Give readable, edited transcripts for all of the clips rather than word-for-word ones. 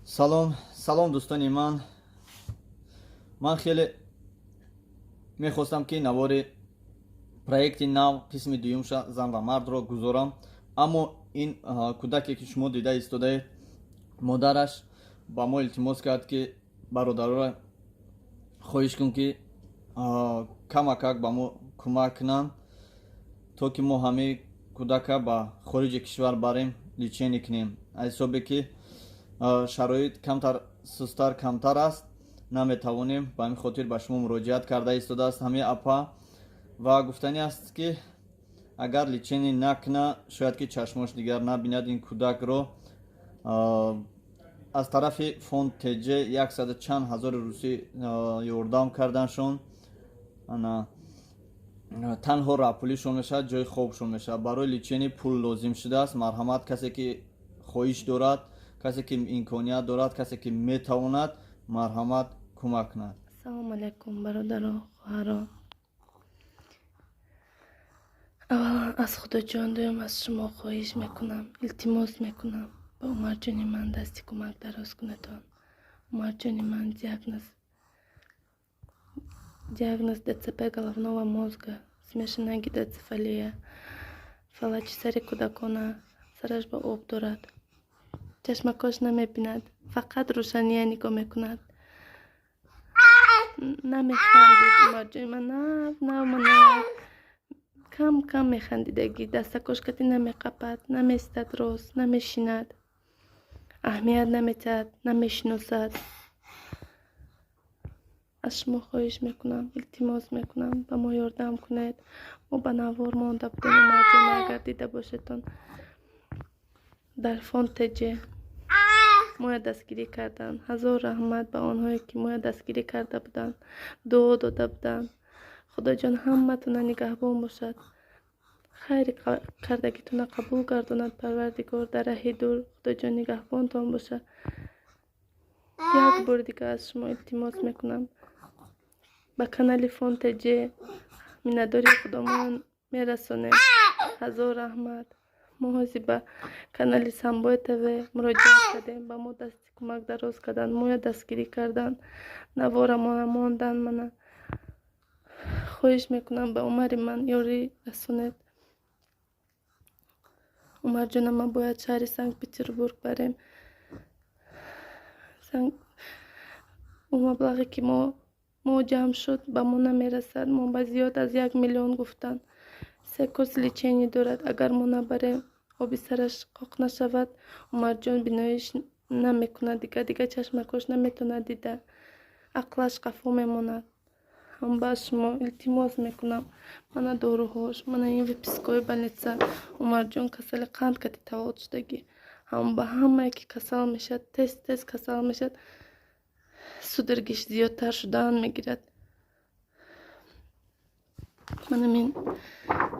Салом, салом, дӯстони ман. Ман хеле мехостам, ки навори проекти нав, қисми дуюмша, зан ва мардро гузорам, аммо ин кӯдаке, ки шумо дида истодаед, модараш ба мо илтимос кард, ки бародароро хоҳиш кун, ки камакак ба мо кӯмак кунанд, то ки мо ҳамаи кӯдака ба хориҷи кишвар барем, лечение кунем. Аз ҳисобе ки шароит камтар, сустар, камтар аст, наметавонем. Ба ҳамин хотир ба шумо муроҷиат карда истодааст ҳамаи апа ва гуфтанӣ аст, ки агар лечение накуна, шояд ки чашмош дигар набинад ин кӯдакро. Аз тарафи фонд ТЖ яксаду чанд ҳазори русӣ ёрдам карданшон. Танҳо роҳпулишон мешавад, ҷои хобшон мешавад. Барои лечение пул лозим шудааст. Марҳамат, касе ки хоҳиш дорад, касе ки имконият дорад, касе ки метавонад, марҳамат, кӯмак кунад. Ассалому алайкум, бародаро, хоҳаро. Аввалан аз Худоҷон, дуюм аз шумо хоҳиш мекунам, илтимос мекунам, ба Умарҷони ман дасти кӯмак дароз кунедон. Умарҷони ман диагноз ДЦП головного мозга, смешанная гидроцефалия, фалаҷи сари кӯдакона, сараш ба об дорад, чашмакош намебинад, фақат рӯшания нигоҳ мекунад, намехандид. Умарҷони ман нав нав мана кам кам механдидагӣ, дастакош кати намеқапад, намеистад рост, намешинад, аҳамият наметиҳад, намешиносад. Аз шумо хоҳиш мекунам, илтимос мекунам, ба мо ёрдам кунед. Мо ба навор монда будем. Умарҷон, агар дида бошедтон, дар фонд ТЖ моя дастгирӣ карданд. Ҳазор раҳмат ба онҳое, ки моя дастгирӣ карда буданд, дуо дода буданд. Худоҷон ҳаматона нигаҳбон бошад, хайри кардагитона қабул гардонад Парвардигор. Дар раҳи дур Худоҷон нигаҳбонтон бошад. Як бори дигар аз шумо илтимос мекунам, ба канали фонд ТЖ миннатдории худомон мерасонем. Ҳазор раҳмат. Мо ҳозир ба канали Самбой ТВ муроҷиат кардем, ба мо дасти кӯмак дароз карданд, моя дастгирӣ карданд, наворамона монданд. Мана, хоҳиш мекунам, ба Умари ман ёрӣ расонед. Умарҷона ман бояд шаҳри Санкт Петербург барем. Ӯ маблағе, ки мо ҷамъ шуд, ба мо намерасад. Мо ба зиёд аз 1 миллион гуфтанд. Се курс лечение дорад. Агар мо набарем, оби сараш қоқ нашавад, Умарҷон биноиш намекунад дигар, дигар чашмакош наметавонад дида, ақлаш қафо мемонад. Ҳам ба шумо илтимос мекунам. Мана доруҳош, мана ин выпискаҳои больница. Умарҷон касали қанд кати таваллуд шудагӣ. Ҳам ба ҳамае ки касал мешавад, тез тез касал мешавад, судорогиш зиёдтар шудан мегирад. Манам ин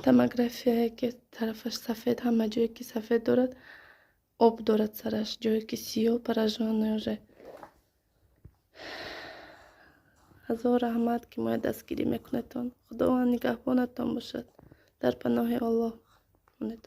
томографияе, ки тарафаш сафед, ҳама ҷое ки сафед дорад, об дорад сараш, ҷое ки сиёҳ, поражённый уже. Ҳазор раҳмат, ки моя дастгирӣ мекунедтон. Худованд нигаҳбонатон бошад. Дар паноҳи Аллоҳ монед.